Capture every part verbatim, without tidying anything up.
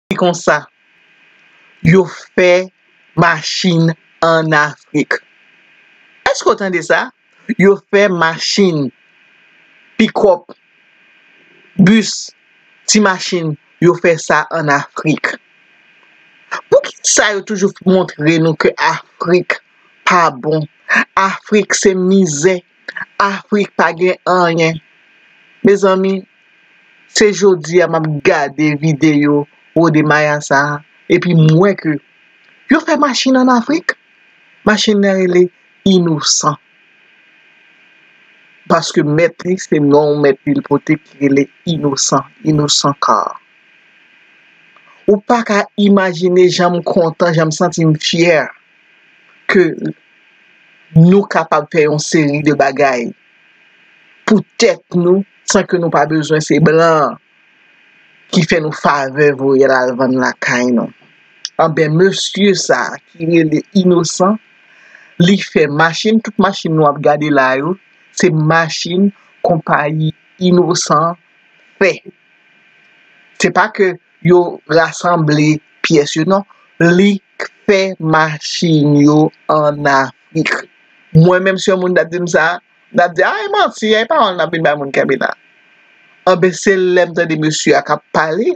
Li konsa, yo fè machin ann Afrik. Èske w tande sa? Yo fè machin, pikòp, bis, ti machin, yo fè sa ann Afrik. Poukisa yo toujou montre nou ke Afrik pa bon? Afrik se mizè. Afrik pa gen anyen. Mezanmi, se jodi a m ap gade videyo Rodemaya sa a, epi m wè ke yo fè machin ann Afrik. Machin nan rele Inosan. Paske mèt li, se non mèt li l pote ki rele Inosan, Inosan Car. Ou pa ka imajine jan m kontan, jan m santi m fyè ke nou kapab fè yon seri de bagay pou tèt nou san ke nou pa bezwen se blan ki fè nou favè voye l al vann lakay nou. Anben, mesye sa a ki rele Inosan, li fè machin, tout machin nou ap gade la yo, se machin konpayi Inosan fè. Se pa ke yo rasanble pyès yo, non. Li fè machin yo ann Afrik. Mwen menm, si yon moun t ap di m sa, m t ap di, a, e manti, e pawòl n ap vin bay moun kenbe la. Anben, se lè m tande mesye a k ap pale,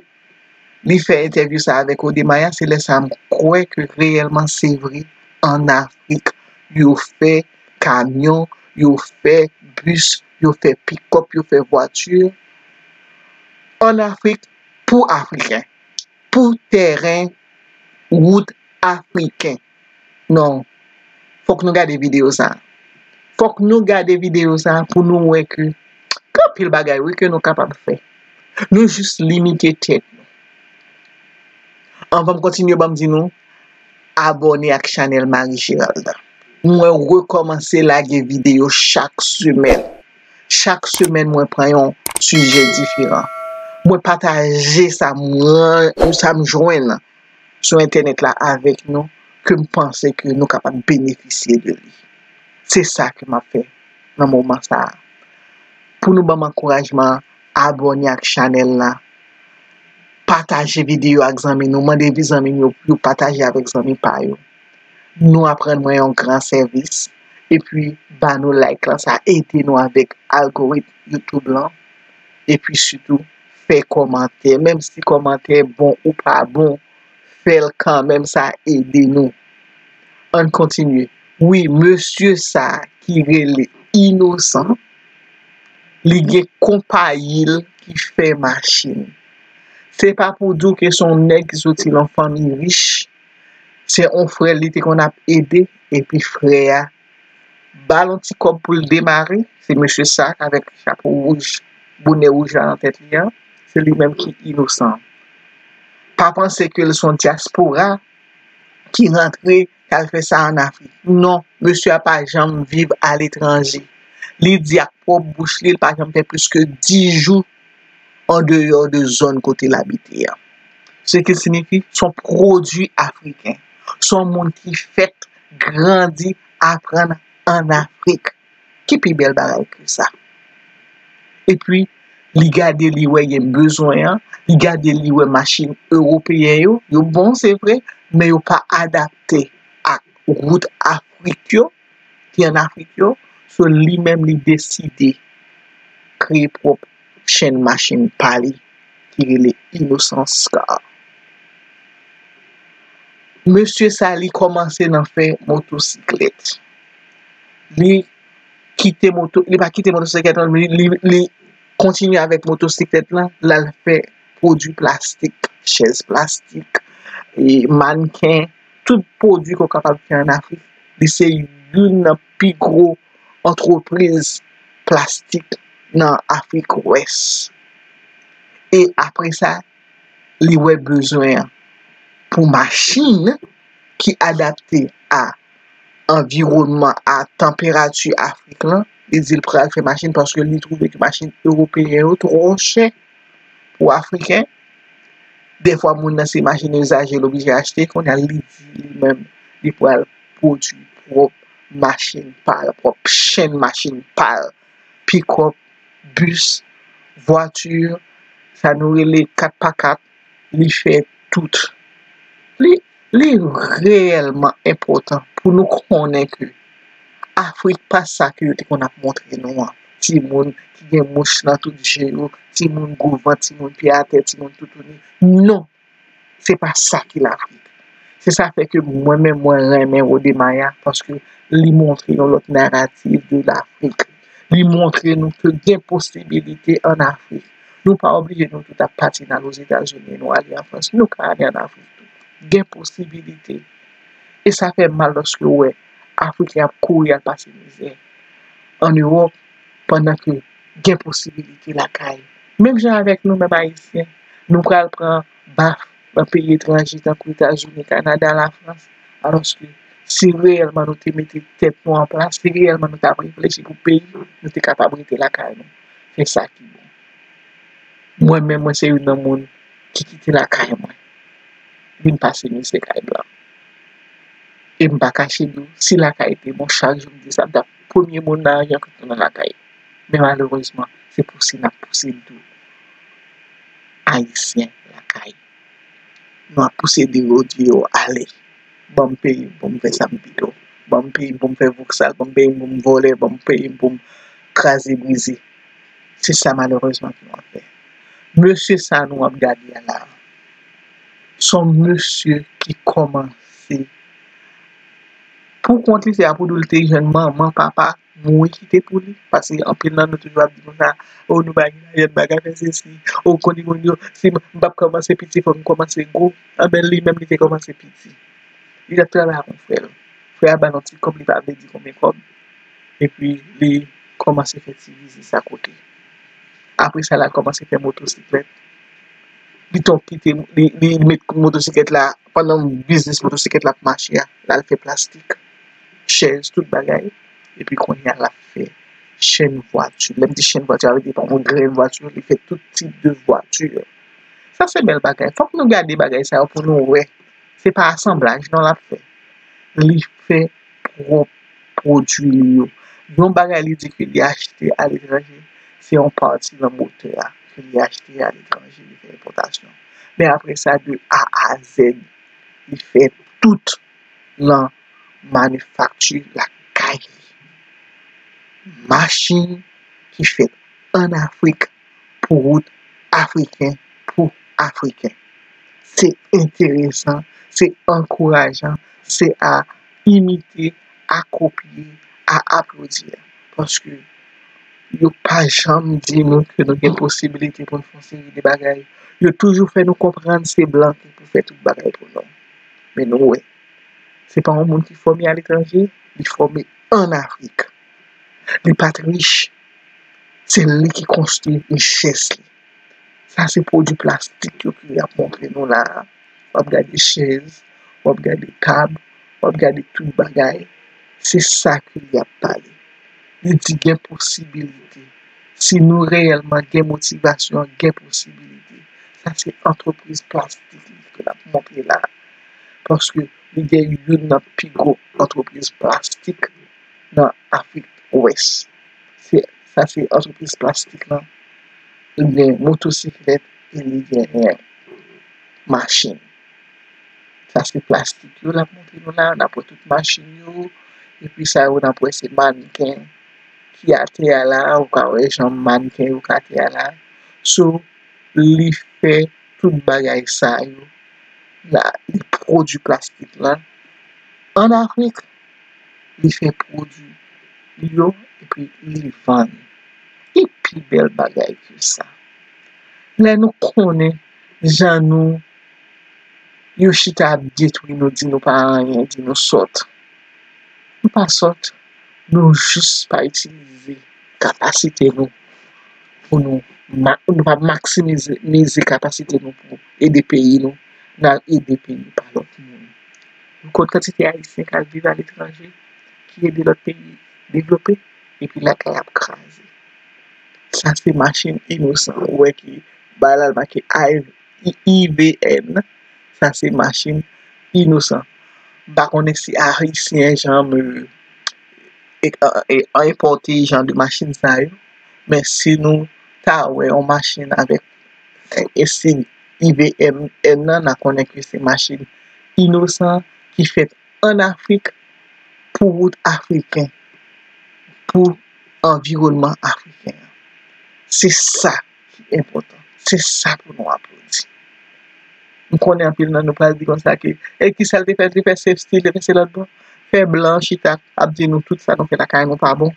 li fè entèvyou sa avèk Rodemaya, se lè sa a m kwè ke reyèlman se vre, ann Afrik, yo fè kamyon, yo fè bis, yo fè pikòp, yo fè vwati ann Afrik pou Afriken, pou tèren, wout afriken. Non, fòk nou gade videyo sa a. Fòk nou gade videyo sa a pou nou wè ke gen anpil bagay, wi, ke nou kapab fè. Nou jis limite tèt nou. Anvan m kontinye, ban m di nou, abòne ak chanèl Marie Géralda. Mwen rekòmanse lage videyo chak semèn. Chak semèn, mwen pran yon sijè diferan. Mwen pataje sa m ran-, sa m jwenn sou entènèt la avèk nou, ke m panse ke nou kapab benefisye de li. Se sa ke m ap fè nan moman sa a. Pou nou ban m ankourajman, abòne ak chanèl la, pataje videyo ak zanmi nou, mande zanmi nou yo pou yo pataje avèk zanmi pa yo. Nou ap rann mwen yon gran sèvis, epi ba nou like la, sa ede nou avèk algoritm YouTube lan, epi sitou fè kòmantè, menm si kòmantè bon ou pa bon, fè l kanmenm, sa ede nou. Ann kontinye. Wi, mesye sa ki rele Inosan, li gen konpayi l ki fè machin. Se pa pou di w ke se yon nèg ki soti nan fanmi rich, se yon frè li te konn ap ede, epi frè a ba l yon ti kòb pou l demare, se mesye sa avèk chapo wouj, bonè wouj la nan tèt li an, se li menm ki Inosan. Pa panse ke l se yon dyaspora ki rantre, k al fè sa ann Afrik. Non, mesye a pa janm viv aletranje. Li di ak pwòp bouch li, li pa janm fè plis ke dis jou andeyò de zòn kote l abite an. Se ki siyifi, se yon pwodui afriken. Se yon moun ki fèt, grandi, aprann ann Afrik. Ki pi bèl bagay ke sa? Epi, li gade, li wè gen bezwen an, li gade, li wè machin ewopeyen yo, yo bon, se vre, men yo pa adapte ak wout Afrik yo, ki ann Afrik yo. So, li menm, li deside kreye pwòp chenn machin pa li, ki rele Innocence Car. Mesye sa, li kòmanse nan fè motosiklèt. Li kite moto, li pa kite motosiklèt lan, li, li, li kontinye avèk motosiklèt lan, l al fè pwodui plastik, chèz plastik, e mannken, tout pwodui ke w kapab fè ann Afrik. Li se youn nan pi gwo antrepriz plastik nan Afrik Wès. E apre sa, li wè bezwen an pou machin ki adapte a anviwònman, a tanperati Afrik lan, li di l pral fè machin paske li twouve ke machin ewopeyen yo twò chè pou Afriken. Dèfwa, moun nan se machin izaje l oblije achte, kounye a li di li menm li pral pwodui pwòp machin pa l, pwòp chenn machin pa l, pikòp, bis, vwati, sa nou rele kat pa kat, li fè tout. Li, li reyèlman enpòtan pou nou konnen ke Afrik pa sa ke yo te konn ap montre nou an. Timoun ki gen mouch nan tout je yo, timoun gwo vant, timoun pye atè, timoun toutouni. Non, se pa sa ki Lafrik. Se sa fè ke mwen menm mwen renmen Wode Maya, paske li montre yon lòt naratif de Lafrik. Li montre nou ke gen posibilite an Afrik. Nou pa oblije nou tout ap pati n al Ozetazini, nou ale an Frans. Nou ka ale an Afrik tou. Gen posibilite. E sa fè mal lòske w wè Afriken ap kouri al pase mizè an Ewòp, pandan ke gen posibilite lakay. Menm jan avèk nou menm Ayisyen, nou pral pran baf nan peyi etranje tankou Etazini, Kanada, Lafrans, alòske si reyèlman nou te mete tèt nou an plas, si reyèlman nou t ap reflechi pou peyi nou, nou te kapab rete lakay nou, fè sa ki bon. Mwen menm, mwen se youn nan moun ki kite lakay mwen, vin pase mizè kay blan. E m pa kache di w, si lakay te bon, chak jou m di sa, m t ap premye moun nan ajan k ap tounen lakay. Men malerezman, se pouse n ap pouse tou Ayisyen lakay. Nou ap pouse deyò, di yo ale. Ban m peyi m pou m fè sa m pito. Ban m peyi m pou m fè voksal, ban m peyi m pou m vòlè, ban m peyi m pou m kraze brize. Se sa malerezman ke nou ap fè. Mesye sa nou ap gade a la, se yon mesye ki kòmanse pou kont li, se a pou di w li te jwenn manman, papa, mouri kite pou li. Paske anpil nan nou toujou ap di konsa, o nou pa gen lajan, n pa ka fè sesi, o konnen moun yo, si m p ap kòmanse piti, fò m kòmanse gwo. Anben, li menm, li te kòmanse piti. Li t ap travay ak yon frè l. Frè a ba l yon ti kòb, li pa vle di konbyen kòb. Epi, li kòmanse fè ti biznis akote. Apre sa, l al kòmanse fè motosiklèt. Li tonbe kite, li, li met motosiklèt la, pandan biznis motosiklèt la ap mache a, l al fè plastik, chèz, tout bagay. Epi kounye a, l ap fè chenn vwati. Lè m di chenn vwati, sa vle di pa yon grenn vwati, li fè tout tip de vwati. Sa se bèl bagay. Fòk nou gade bagay sa yo pou nou wè. Se pa asanblaj non l ap fè. Li fè pwòp pwodui li yo. Yon bagay li di ke li achte aletranje, se yon pati nan motè a ke li achte aletranje, li fè enpòtasyon. Men apre sa, de A a Z, li fè tout lan manifakti lakay li. Machin ki fèt ann Afrik, pou wout Afriken, pou Afriken. Se enteresan, se ankourajan, se a imite, a kopye, a aplodi. Paske yo pa janm di nou ke nou gen posibilite pou n fè yon seri de bagay. Yo toujou fè nou konprann se blan ki pou fè tout bagay pou nou. Men nou wè, se pa yon moun ki fòme aletranje, li fòme ann Afrik. Li pa t rich. Se li ki konstwi richès li. Sa se pwodui plastik yo ke y ap montre nou la a. W ap gade chèz, w ap gade tab, w ap gade tout bagay. Se sa ke y ap pale. Li di gen posibilite. Si nou reyèlman gen motivasyon, gen posibilite. Sa se antrepriz plastik li ke l ap montre la a. Paske li gen youn nan pi gwo antrepriz plastik nan Afrik Wès. Se, sa se antrepriz plastik lan. Li gen motosiklèt e li genyen machin. Sa se plastik yo l ap montre nou la. N ap wè tout machin yo. Epi sa yo n ap wè se mannken ki atè a la. Ou ka wè jan mannken yo k atè a la. So, li fè tout bagay sa yo la, li pwodui plastik lan ann Afrik, li fè pwodui li yo, epi li vann. Ki pi bèl bagay ke sa? Lè nou konnen jan nou, yo chita ap detwi nou, di nou pa anyen, di nou sòt. Nou pa sòt, nou jis pa itilize kapasite nou pou nou, ma-, nou pa maksimize, mize kapasite nou pou ede peyi nou, n al ede peyi pa lòt moun. Nou konn kantite Ayisyen k al viv aletranje, ki ede lòt peyi devlope, epi lakay ap kraze. Sa se machin inosan, ou wè ki ba la l make I V N, sa se machin inosan. M pa konnen si Ayisyen janm, e, e, e, enpòte jan de machin sa yo, men si nou ta wè yon machin avèk, e, e si I V M N nan, n a konnen ke se machin inosan ki fèt ann Afrik, pou wout afriken, pou anviwònman afriken an. Se sa ki enpòtan. Se sa pou nou aplodi. M konnen anpil nan nou pral di konsa ke, e kisa l te fè? L te fè se stil, te fè se lòt bò. Fè blan chita ap di nou tout sa nou fè lakay nou pa bon.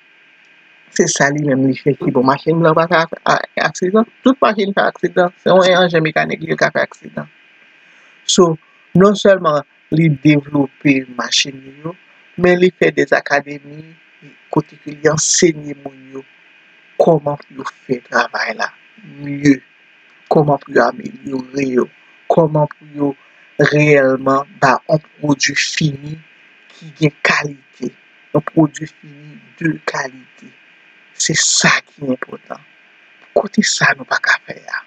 Se sa li menm li fè ki bon. Machin blan pa fè ak-, a-, aksidan. Tout machin fè aksidan. Se yon enjè mekanik li ka fè aksidan. So, non sèlman li devlope machin li yo, men li fè de akademi kote ke li ansenye moun yo kòman pou yo fè travay la mye, kòman pou yo amelyore yo, kòman pou yo reyèlman ba yon pwodui fini ki gen kalite, yon pwodui fini de kalite. Se sa ki enpòtan. Kote sa nou pa ka fè a?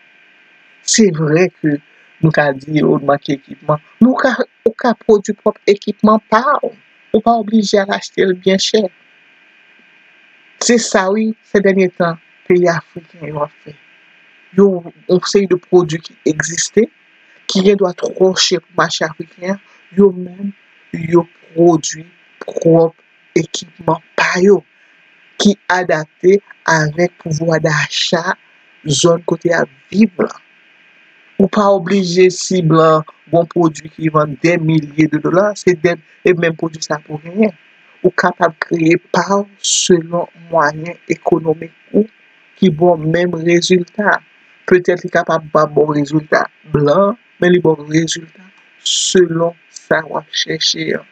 Se vre ke nou ka di, "O, nou manke ekipman." Men ou ka, ou ka pwodui pwòp ekipman pa w. Ou pa oblije al achte l byen chè. Se sa, wi, se dènye tan, peyi afriken yo ap fè. Yo, yon seri de pwodui ki egziste, ki gen dwa twò chè pou mache afriken an, yo menm, yo pwodui pwòp ekipman pa yo, ki adapte avèk pouvwa dacha zòn kote y ap viv lan. Ou pa oblije, si blan gon pwodui ki vann dè milye de dola, se dè, e menm pwodui sa pou genyen. Ou kapab kreye pa w selon mwayen ekonomik ou ki ba w menm rezilta. Petèt li kapab pa ba w rezilta blan, men li ba w rezilta selon sa w ap chèche an.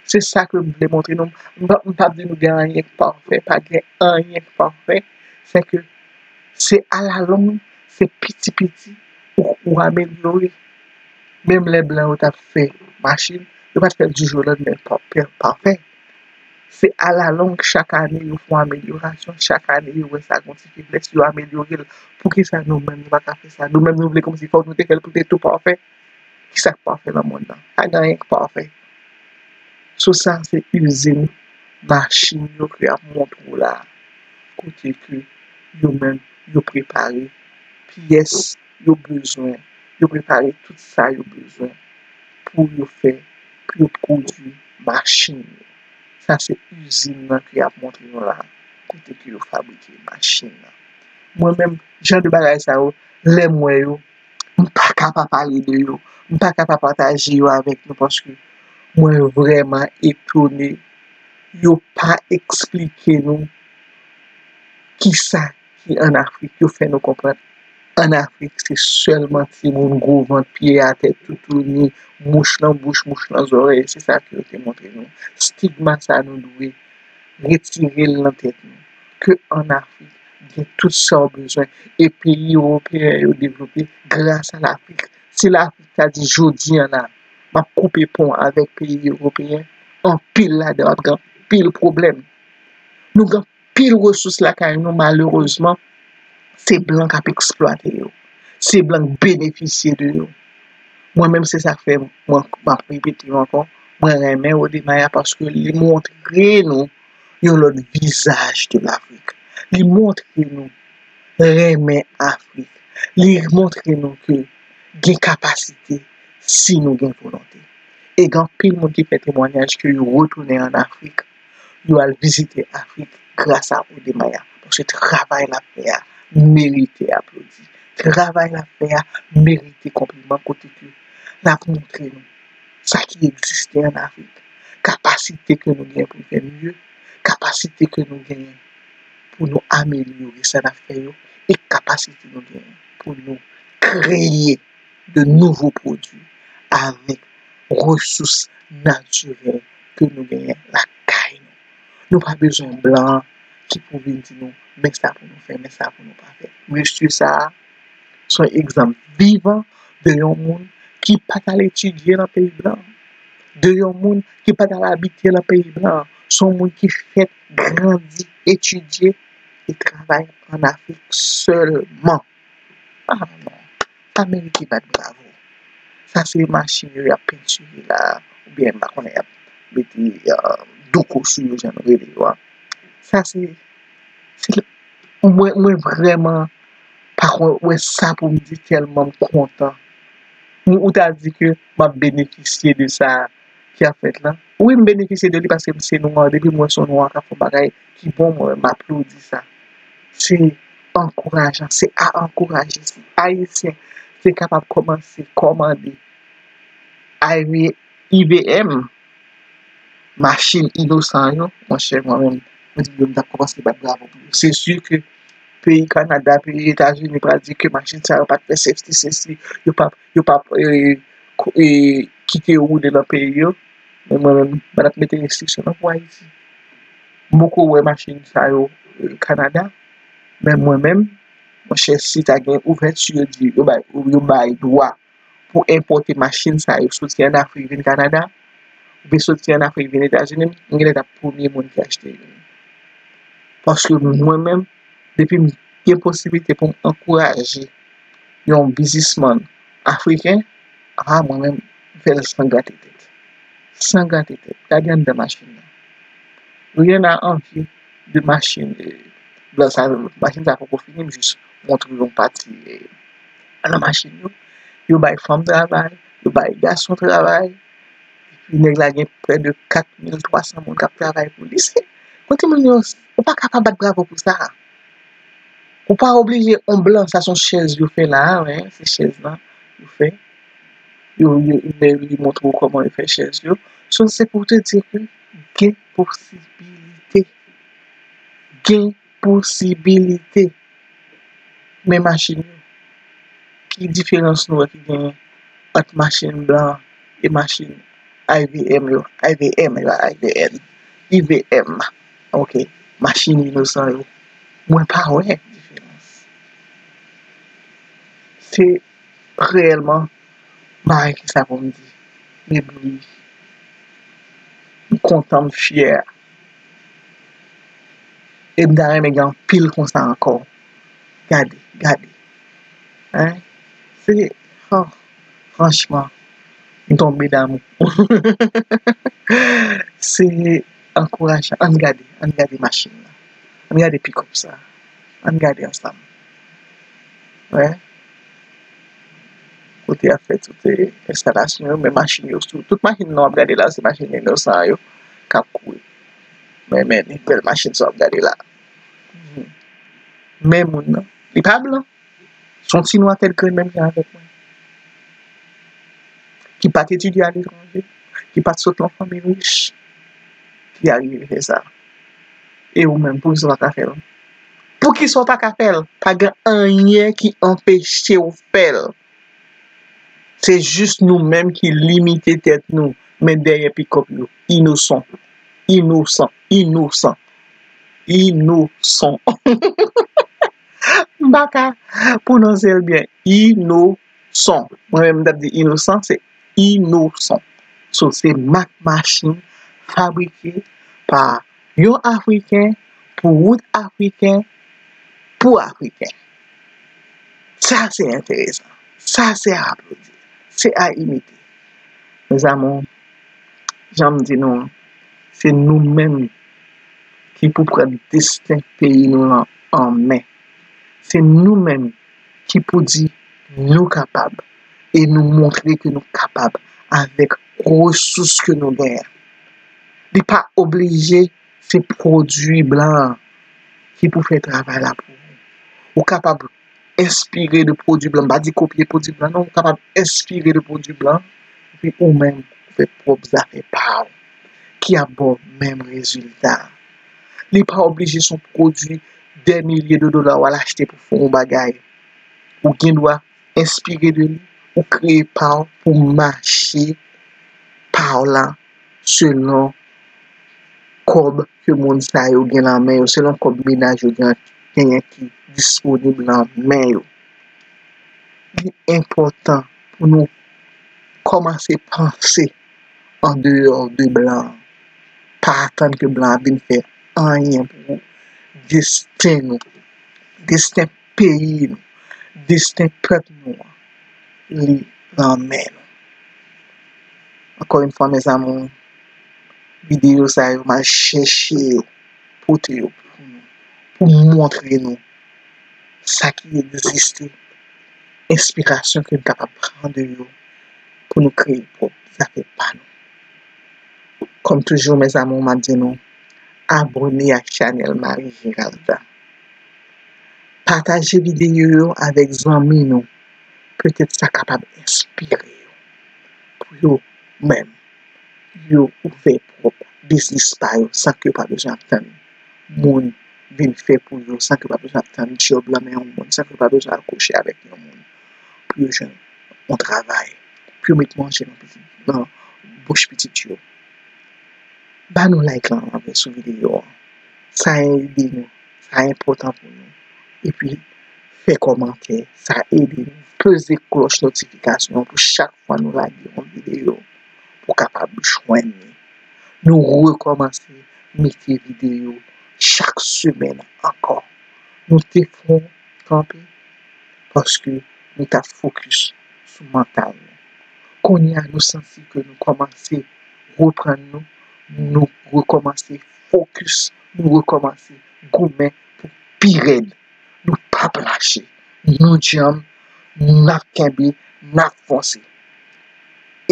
Se sa ke m vle montre nou. M p ap, m p ap di nou gen anyen k pafè, pa gen anyen k pafè. Se ke se alalong, se piti piti ou, ou amelyore. Menm lè blan yo t ap fè machin, yo pa t fè l di jou o lannmen pa-, pa-, pafè. Se alalong, chak ane, yo fè yon amelyorasyon, chak ane, yo wè sa gon ti feblès, yo amelyore l. Poukisa nou menm, nou pa ka fè sa? Nou menm, nou vle kòmsi fòk nou te fè l pou te tou pafè. Kisa k pafè nan mond lan? Pa gen anyen k pafè. So sa, se izin machin yo ke y ap montre w la, kote ke yo menm, yo prepare pyès yo bezwen, yo prepare tout sa yo bezwen pou yo fè, pou yo pwodui machin yo. Sa se izin nan ke y ap montre nou la, kote ke yo fabrike machin nan. Mwen menm, jan de bagay sa yo, lè m wè yo, m pa ka pa pale de yo, m pa ka pa pataje yo avèk nou, paske mwen vrèman etone. Yo pa eksplike nou kisa ki ann Afrik. Yo fè nou konprann ann Afrik se sèlman timoun gwo vant, pye atè, toutouni, mouch nan bouch, mouch nan zòrèy. Se sa ke yo te montre nou. Stigma sa nou dwe retire l nan tèt nou. Ke ann Afrik, gen tout sa w bezwen. E peyi ewopeyen yo devlope gras a Lafrik. Si Lafrik ta di jodi an la, m ap koupe pon avèk peyi ewopeyen, anpil ladan yo ap gen anpil pwoblèm. Nou gen anpil resous lakay nou, malerezman, se blan k ap eksplwate yo. Se blan k benefisye de yo. Mwen menm, se sa k fè mwen, m ap repete yo ankò, mwen renmen Wodemaya paske li montre nou yon lòt vizaj de Lafrik. Li montre nou renmen Afrik. Li montre nou ke gen kapasite si nou gen volonte. E gen anpil moun ki fè temwayaj ke yo retounen ann Afrik, yo al vizite Afrik gras a Wodemaya. Paske travay l ap fè a merite aplodi. Travay l ap fè a merite konpliman kote ke l ap montre nou sa ki egziste ann Afrik, kapasite ke nou genyen pou n fè mye, kapasite ke nou genyen pou nou amelyore sa n ap fè yo, e kapasite nou genyen pou nou kreye de nouvo pwodui avèk resous natirèl ke nou genyen lakay nou. Nou pa bezwen blan ki pou vin di nou, men sa pou nou fè, men sa pou nou pa fè. Mesye sa a, se yon egzanp vivan de yon moun ki pa t al etidye nan peyi blan, de yon moun ki pa t al abite nan peyi blan. Se yon moun ki fèt, grandi, etidye e travay ann Afrik sèlman. Ah non, pa merite bat bravo. Sa se machin yo y ap pentire la, oubyen m pa konnen y ap mete, euh, douko sou yo, jan nou rele yo a. Sa se, se, mwen, mwen vrèman Pa konn wè sa pou m di tèlman m kontan. Ou, ou ta di ke m ap benefisye de sa ki ap fèt la. Wi, m benefisye de li paske m se nwa, depi m wè se yon nwa k ap fè yon bagay ki bon, mwen, m aplodi sa. Se ankourajan, se a ankouraje. Si Ayisyen te kapab kòmanse kòmande I V M, machin inosan yo, monchè, mwen menm, mwen di yo, m t ap kòmanse bat bravo pou yo. Se si ke peyi Kanada, peyi Etazini pral di ke machin sa yo pa t fè safety, sesi, yo p ap, yo p ap, eh, ko-, eh, kite yo woule nan peyi yo. Men mwen menm, m pa t ap mete restriksyon nan pou Ayiti. M poko wè machin sa yo, eh, Kanada. Men mwen menm, monchè, si ta gen ouvèti, yo di, yo bay, yo bay dwa pou enpòte machin sa yo soti ann Afrik vin Kanada, oubyen soti ann Afrik vin Etazini, m genlè t ap premye moun ki achte youn. Paske mwen menm, depi m gen posiblite pou m ankouraje yon biznismann afriken, a, mwen menm, m fè l san grate tèt. San grate tèt. Gade anndan machin nan. Rien à envier de machin, eh, blan sa yo. Machin sa poko fini, m jis montre yon pati, eh, nan machin yo. Yo bay fanm travay, yo bay gason travay. Epi nèg la gen prè de kat mil twa san moun k ap travay pou li. Se, kote moun yo, ou pa ka pa bat bravo pou sa. Ou pa oblije yon blan, sa se yon chèz yo fè la a, wi, se chèz lan yo fè. Yo, yo, yo, yo montre w kòman yo fè chèz yo. So, se pou te di ke gen posibilite. Gen posibilite. Men machin yo, ki diferans nou wè ki genyen ant machin blan e machin I V M yo, I V M yo, I V M, I V M, ok, machin inosan yo? Mwen pa wè diferans. Se reyèlman, m pa gen kisa pou m di. M ebloui. M kontan, m fyè. E m ta renmen gen anpil konsa ankò. Gade, gade. Hein? Se, oh, franchman, m tonbe damou. Se ankourajan. Ann gade, ann gade machin nan. Ann gade pikòp sa. Ann gade ansanm. Wè. Kote y ap fè tout, eh, enstalasyon yo, men machin yo sou. Tout machin nan w ap gade la, se machin inosan yo k ap kouri. Men, men, li bèl machin sa w ap gade la. Mhm. Men moun nan, li pa blan. Se yon ti nwa tèt grenn menm jan avèk mwen. Ki pa t etidye aletranje, ki pa t sot nan fanmi rich, ki arive fè sa. E ou menm, poukisa w pa ka fè l? Poukisa w pa ka fè l? Pa gen anyen ki anpeche w fè l. Se jis nou menm ki limite tèt nou, men dèyè pikòp yo, inosan, inosan, inosan, inosan. M pa ka pwononse l byen. Inosan. Mwen menm, m t ap di inosan, se inosan. So, se mak machin fabrike pa yon Afriken, pou wout Afriken, pou Afriken. Sa se enteresan. Sa se a aplodi. Se a imite. Mezanmi, jan m di nou an, se nou menm ki pou pran desten peyi nou an an men. Se nou menm ki pou di nou kapab e nou montre ke nou kapab avèk resous ke nou genyen. Li pa oblije se pwodui blan an ki pou fè travay la pou ou. Ou kapab enspire de pwodui blan. M pa di kopye pwodui blan, non. Ou kapab enspire de pwodui blan, epi ou menm, ou fè pwòp zafè pa w, ki ap ba w menm rezilta. Li pa oblije se yon pwodui dè milye de dola w al achte pou fè yon bagay. Ou gen dwa enspire de li, ou kreye pa w pou mache pa w la selon kòb ke moun sa yo gen nan men yo, selon kòb menaj yo gen, genyen ki disponib nan men yo. Li enpòtan pou nou kòmanse panse andeyò de blan an. Pa atann ke blan an vin fè anyen pou ou. Desten nou, desten peyi nou, desten pèp nou an, li nan men nou. Ankò yon fwa, mes amours, videyo sa yo, m al chèche yo, pote yo pou nou, pou montre nou sa ki egziste, enspirasyon ke n kapab pran de yo pou nou kreye pwòp zafè pa nou. Kòm toujou, mes amours, m ap di nou, abòne ak chanèl Marie Geralda. Pataje videyo yo avèk zanmi nou. Petèt sa kapab enspire yo pou yo menm yo ouvè pwòp biznis pa yo san ke yo pa bezwen ap tann moun vin fè pou yo, san ke yo pa bezwen ap tann djòb lan men yon moun, san ke yo pa bezwen al kouche avèk yon moun pou yo jwenn yon travay, pou yo met manje nan pitit, nan bouch pitit yo. Ba nou like lan anlè sou videyo an. Sa ede nou, sa enpòtan pou nou. Epi fè kòmantè, sa ede nou. Peze klòch notifikasyon an pou chak fwa nou lage yon videyo, pou w kapab jwenn li. Nou rekòmanse mete videyo chak semèn ankò. Nou te fon kanpe paske nou t ap fokis sou mantal nou. Kounye a, nou santi ke nou kòmanse reprann nou, nou rekòmanse fokis, nou rekòmanse goumen pou pi rèd. Nou p ap lache. Nou djanm, n ap kenbe, n ap fonse.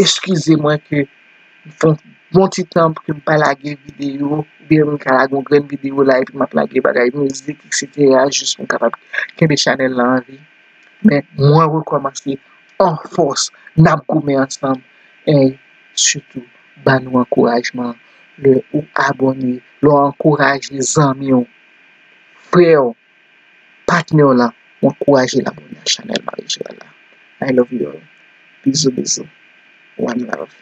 Eskize mwen ke m fè yon bon ti tan ke m pa lage videyo, oubyen m ka lage yon grenn videyo la epi m ap lage bagay mizik, etsetera, jis pou m kapab kenbe chanèl la an vi. Men mwen rekòmanse an fòs, n ap goumen ansanm, e sitou ba nou ankourajman lè ou abòne, lè w ankouraje zanmi w, frè w, patnè w lan, ou ankouraje l abòne ak chanèl Marie Geralda. I love you all. Bizou, bizou. One love.